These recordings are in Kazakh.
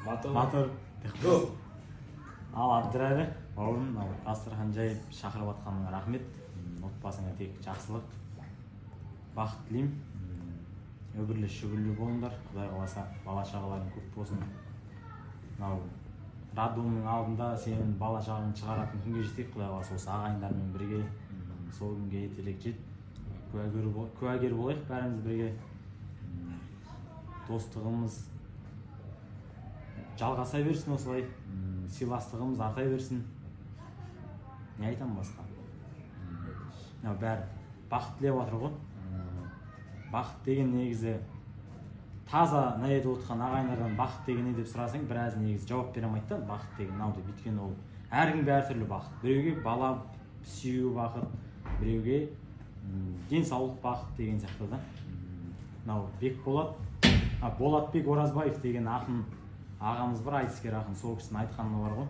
Мотор. Мотор. Го. Ал, Әбдірәлі бауырым, мынау дастархан жайып шақырып жатқаныңа рахмет. Отбасыңа тек жақсылық, бақыт тілеймін. Үбірлі шүбірлі болыңдар, құдай қаласа, бала шағаларың көп болсын. Мынау роддомның алдында сенің бала шағаңды шығаратын күнге жетейік, құдай қаласа, осы ағайындармен бірге. Сол күнге ертерек жет, куәгер болайық бәріміз бірге. Достығымыз жалғаса берсін осылай, сыйластығымыз арта берсін. Не айтамын басқа? Мынау бәрі бақыт тілеп жатыр ғой. Бақыт деген негізі таза мына жерде отырған ағайындардан бақыт деген не деп сұрасаң, біраз негізі жауап бере алмайды да бақыт деген мынау деп. Өйткені ол әркімге әртүрлі бақыт. Біреуге бала сүю бақыт, біреуге денсаулық бақыт деген сияқты да. Мынау Бекболат, Болатбек Оразбаев деген ақын ағамыз бар, айтыскер ақын, сол кісінің айтқаны бар ғой: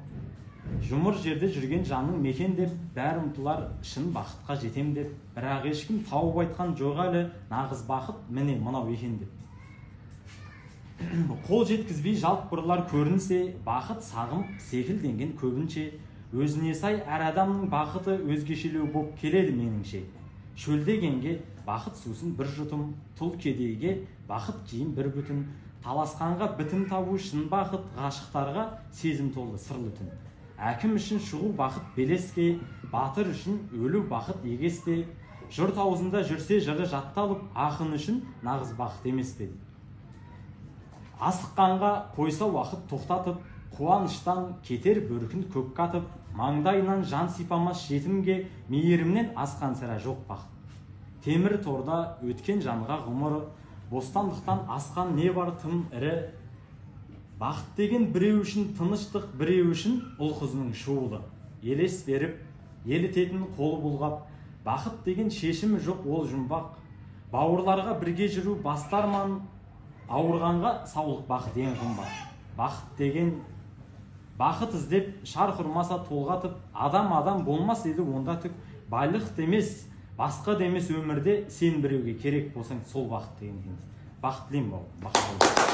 жұмыр жерде жүрген жанның мекен деп, бәрі ұмтылар шын бақытқа жетем деп, бірақ ешкім тауып айтқан жоқ әлі нағыз бақыт міне мынау екен деп. Қол жеткізбей жалт бұрылар көрінсе, бақыт сағым секілденген көбінше. Өзіне сай әр адамның бақыты өзгешелеу боп келеді меніңше. Шөлдегенге бақыт сусын бір жұтым, тұл кедейге бақыт киім бір бүтін, таласқанға бітім табу шын бақыт, ғашықтарға сезім толы сырлы түн. Әкім үшін шығу бақыт белеске, батыр үшін өлу бақыт егесте, жұрт аузында жүрсе жыры жатталып, ақын үшін нағыз бақыт емес пе? Асыққанға қойса уақыт тоқтатып, қуаныштан кетер бөркін көкке атып, маңдайынан жан сипамас жетімге мейірімнен асқан сірә жоқ бақыт. Темір торда өткен жанға ғұмыры, бостандықтан асқан не бар тым ірі. Бақыт деген біреу үшін тыныштық, біреу үшін ұл қызының шуылы, елес беріп елітетін қолы бұлғап. Бақыт деген шешімі жоқ ол жұмбақ, бауырларға бірге жүру бастарман, ауырғанға саулық бақыт ең қымбат. Бақыт деген бақыт іздеп шарқ ұрмаса толғатып, адам адам болмас еді онда түк. Байлық демес, басқа демес өмірде, сен біреуге керек болсаң сол бақыт деген екен. Бақыт тілеймін, бауырым, бақыт.